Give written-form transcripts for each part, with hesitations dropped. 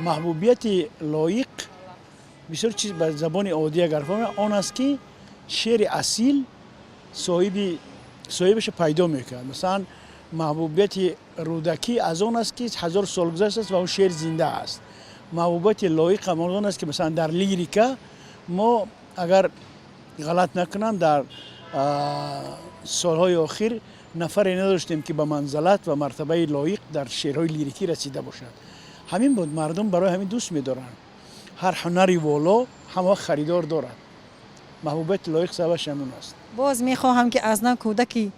Маҳбубияти Лоиқ бисёр чиз, ба забони оддӣ агар фаҳмем, он аст, ки шеъри асил соҳибаша пайдо мекунад. Масалан, маҳбубияти Рӯдакӣ аз он аст, ки 1000 сол гузаштааст ва он шеър зинда аст. Маҳбубияти Лоиқ ҳам он аст, ки, масалан, дар лирика мо, агар ғалат накунам, дар солҳои охир нафаре надоштем, ки ба манзалат ва мартабаи Лоиқ дар шеърҳои лирикӣ расида бошад. Ҳамин буд, мардум барои ҳамин дӯст медоранд. Ҳар ҳунари воло ҳама харидор дорад. Маҳбубияти Лоиқ сабабаш ҳамон аст. Боз мехоҳам, ки аз нав кӯдаки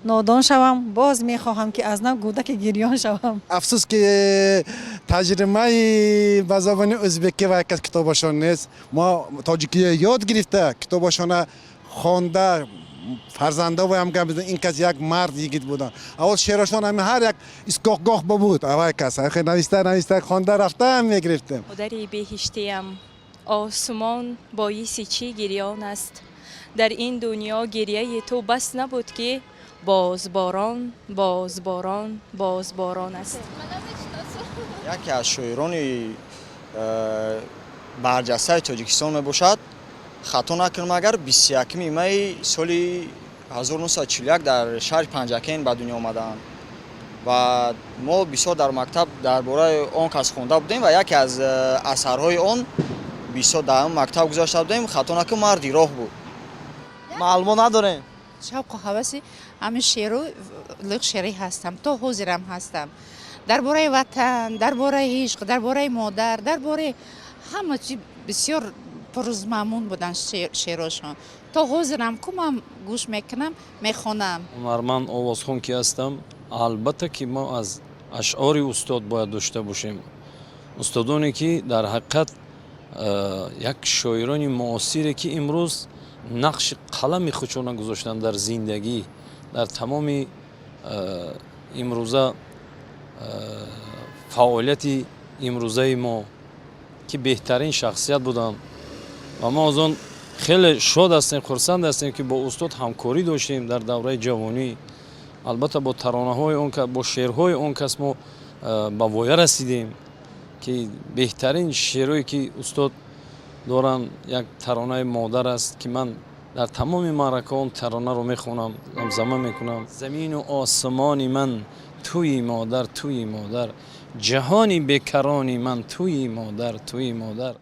нодон шавам, боз мехоҳам, ки аз нав кӯдаки гирён шавам. Афсӯс, ки тарҷумаи ба забони ӯзбекӣ ва як аз китобашон нест. Мо тоҷикӣ ёд гирифта, китобашона хонда, фарзандоваям гап, ин кас як мард йигит буданд. Аввал шеърашон ҳами ҳар як истгоҳгоҳ буд, аввай кас нависта нависта, хонда рафта мегирифтем. Модари беҳиштиям, осмон боиси чӣ гирён аст? Дар ин дунё гирьяи ту бас набуд, ки боз борон, боз борон, боз борон аст. Яке аз шоирони барҷастаи Тоҷикистон мебошад. Хато накунам агар, 21 майи соли 1941 дар шаҳри Панҷакент ба дунё омадаанд ва мо бисёр дар мактаб дар бораи он кас хонда будем ва яке аз асарҳои он бисёр дар он мактаб гузашта будем. Хато накунам, «Марди роҳ» буд. Маълумот надорем. Шавқу ҳаваси ҳамин шеъру Лоиқ Шерӣ ҳастам, то ҳозирам ҳастам. Дар бораи ватан, дар бораи ишқ, дар бораи модар, дар бораи ҳама чи бисёр пурмазмун буданд шеърошон. То ҳозирам ку ман гӯш мекунам, мехонам. Ҳунарманд, овозхон ки ҳастам, албатта ки мо аз ашъори устод бояд дошта бошем. Устодоне, ки дар ҳақиқат як шоирони муосире, ки имрӯз нақши қалами худшона гузоштанд дар зиндагӣ, дар тамоми имрӯза фаъолияти имрӯзаи мо, ки беҳтарин шахсият буданд ва мо аз он хеле шод ҳастем, хурсанд ҳастем, ки бо устод ҳамкорӣ доштем дар давраи ҷавонӣ. Албатта, бо таронаҳои он кас, бо шеърҳои он кас мо ба воя расидем, ки беҳтарин шеърое, ки устод доранд, як таронаи «Модар» аст, ки ман дар тамоми маъракаҳо он таронаро мехонам, замзама мекунам. Замину осмони ман туи модар, туи модар, ҷаҳони бекарони ман туи модар, туи модар.